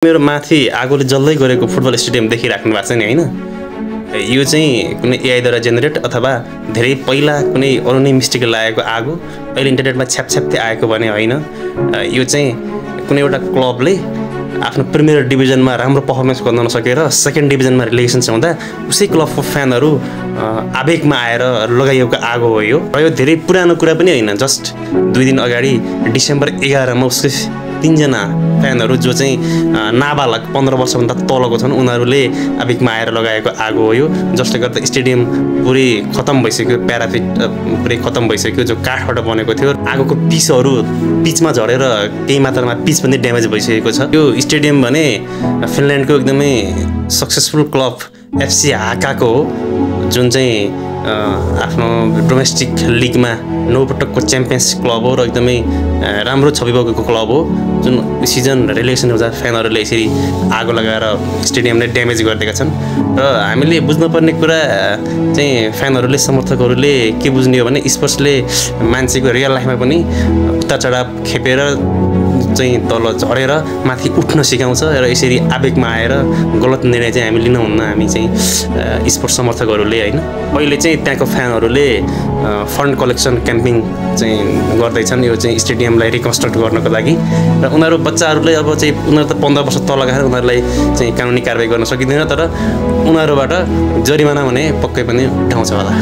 मेरो माथि आगोले जल्दै गरेको फुटबल स्टेडियम देखिराख्नु भएको छ नि हैन। यो चाहिँ कुनै एआई द्वारा जेनेरेट अथवा धेरै पहिला कुनै अरु नै मिस्टेकले लागेको आगो अहिले इन्टरनेटमा छ्यापछ्याप्दै आएको भने हैन। यो चाहिँ कुनै एउटा क्लबले आफ्नो प्रिमियर डिभिजनमा राम्रो पर्फर्मेन्स गर्न नसकेर सेकेन्ड डिभिजनमा रिलेगेसन छ हुँदा उसै क्लबको फ्यानहरु आवेगमा आएर लगाइएको आगो हो यो। र यो धेरै पुरानो कुरा पनि हैन। जस्ट 2 दिन अगाडि डिसेम्बर 11 मा उसकै 3 जना फ्यानहरु जो चाहिँ नाबालक 15 वर्षभन्दा तलको छन् उनीहरुले आवेगमा आएर लगाएको आगो हो यो। जसले गर्दा स्टेडियम पुरै खतम भइसक्यो, प्याराफिट पुरै खतम भइसक्यो जो काठबाट बनेको थियो। आगोको पिसहरु पिचमा झरेर केही मात्रामा पिच पनि ड्यामेज भइसकेको छ। यो स्टेडियम भने फिनल्यान्डको एकदमै सक्सेसफुल क्लब एफसी हाकाको हो जुन चाहिँ आफ्नो डोमेस्टिक लिगमा 9 पटकको च्याम्पियन्स क्लब हो र एकदमै राम्रो छवि बोकेको क्लब हो। जुन सिजन रिलेसन हुँदा फ्यानहरुले यसरी आगो लगाएर स्टेडियमले ड्यामेज गरिदिएका छन्। र हामीले बुझ्नुपर्ने कुरा चाहिँ फ्यानहरुले समर्थकहरुले के बुझ्ने हो भने स्पोर्ट्सले मान्छेको रियल लाइफमा पनि उता चढाव खेपेर चाहिँ तल झरेर माथि उठ्न सिकाउँछ र यसरी आवेगमा आएर गलत निर्णय चाहिँ हामी लिन हुन्न। हामी चाहिँ स्पोर्ट्स समर्थकहरुले हैन। अहिले चाहिँ त्यहाँको फ्यानहरुले फन्ड कलेक्सन क्याम्पिङ चाहिँ गर्दै छन् यो चाहिँ स्टेडियमलाई रिकन्स्ट्रक्ट गर्नको लागि। र उनीहरु बच्चाहरुले अब चाहिँ उनीहरु त 15 वर्ष तल गएर उनीहरुलाई चाहिँ कानुनी कारबाही गर्न सकिदैन, तर उनीहरुबाट जरिमाना भने पक्कै पनि उठाउँछ होला।